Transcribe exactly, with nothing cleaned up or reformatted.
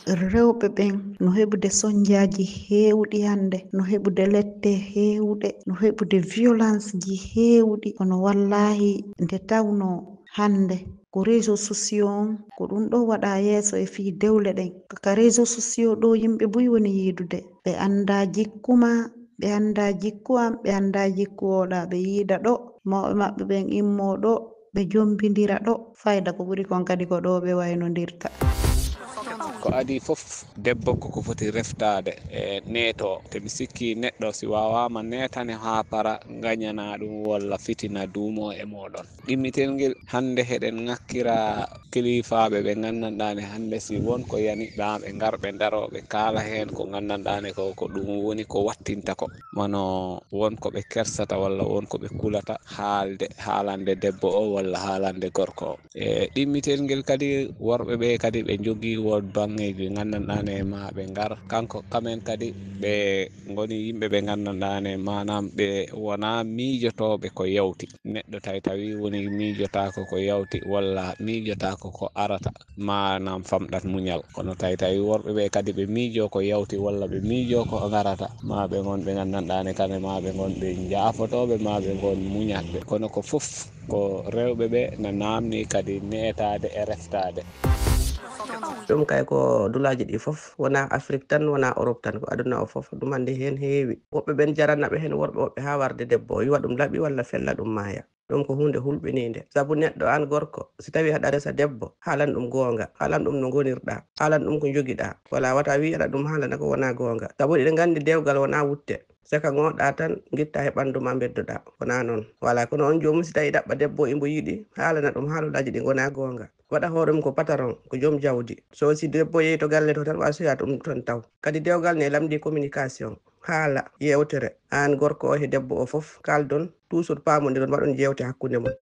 Rewɓe ɓen no heɓude sonjaaji heewɗi hannde, no heɓude lette heewɗe, no heɓude violenceji heewɗi. Kono wallaahi, nde tawnoo hannde ko réseaux sociaux on, ko ɗum ɗo waɗa yeeso e fii dewle ɗen. Ka réseaux sociaux ɗo yimɓe buy woni yiidude. Ɓe anndaa jikku maa, ɓe anndaa jikku am, ɓe anndaa jikku oɗa. Ɓe yiida ɗo, mawɓe maɓɓe ɓen immoo ɗo, ɓe jombindira ɗo. Fayda ko ɓuri kon kadi ko ɗo ɓe waynondirta. Ko adii fof, debbo koko foti reftaade e neeto. Te mi sikki neɗɗo si waawaama neetane haa para, ngañana ɗum walla fitina duumo e mooɗon. Ɗimmitel ngel, hannde heɗen ŋakkira kilifaaɓe ɓe nganndanɗaani hannde si won ko yani ɓe, ɓe ngar ɓe ndaro ɓe kaala heen ko nganndanɗaani ko, ko ɗum woni ko wattinta ko. Wano won ko ɓe kersata walla won ko ɓe kulata haalde, haalande debbo o walla haalande gorko o. E ɗimmitel ngel kadi, worɓe ɓe kadi ɓe njogii wood baŋŋeeji nganndanɗaani ma ɓe ngar. Kanko, kamen kadi ɓe ngoni yimɓe ɓe nganndanɗaani, maanaam ɓe wonaa miijotooɓe ko yawti. Neɗɗo tawi tawi woni miijotaako ko yawti walla miijotaako ko arata, maanaam famɗat muñal. Kono tawi tawi worɓe ɓe kadi ɓe miijo ko yawti walla ɓe miijo ko ngarata, ma ɓe ngon ɓe nganndanɗaani kane, ma ɓe ngon ɓe njaafotooɓe, ma ɓe ngon muñatɓe. Kono ko fof ko rewɓe ɓe na naamni kadi neetaade e reftaade. Ɗum kay ko dulaaji ɗi fof, wonaa Afrik tan, wonaa Orop tan, ko aduna o fof. Ɗum hannde heen heewi. Woɓɓe ɓen jarana ɓe heen worɓe woɓɓe haa warde debbo o, yuwa ɗum laaɓi walla fella ɗum maaya. Ɗum ko huunde hulɓiniinde. Sabu neɗɗo, aan gorko, si tawii haɗa resa debbo, haalan ɗum goonga, haalan ɗum no ngonirɗaa, haalan ɗum ko njogiɗaa. Wala wata wii aɗa ɗum haalana ko wonaa goonga. Sabu eɗen nganndi dewgal wonaa wutte. Saka ŋooɗaa tan, ngittaa he ɓanndu maa mbeddoɗaa. Wonaa noon. Wala, kono on joomum si tawii ɗaɓɓa debbo, imbo yiɗi, haalana ɗum haalolaaji ɗi ngonaa goonga. Waɗa hoore mum ko pataron, ko joom jawdi. So si debbo yehi to galle to tan, wa soya ɗum toon taw. Kadi dewgal ne lamndii communication, haala, yeewtere. Aan gorko o he debbo o fof, kaaldon, toujours paamondiron, mbaɗon jeewte hakkunde mon.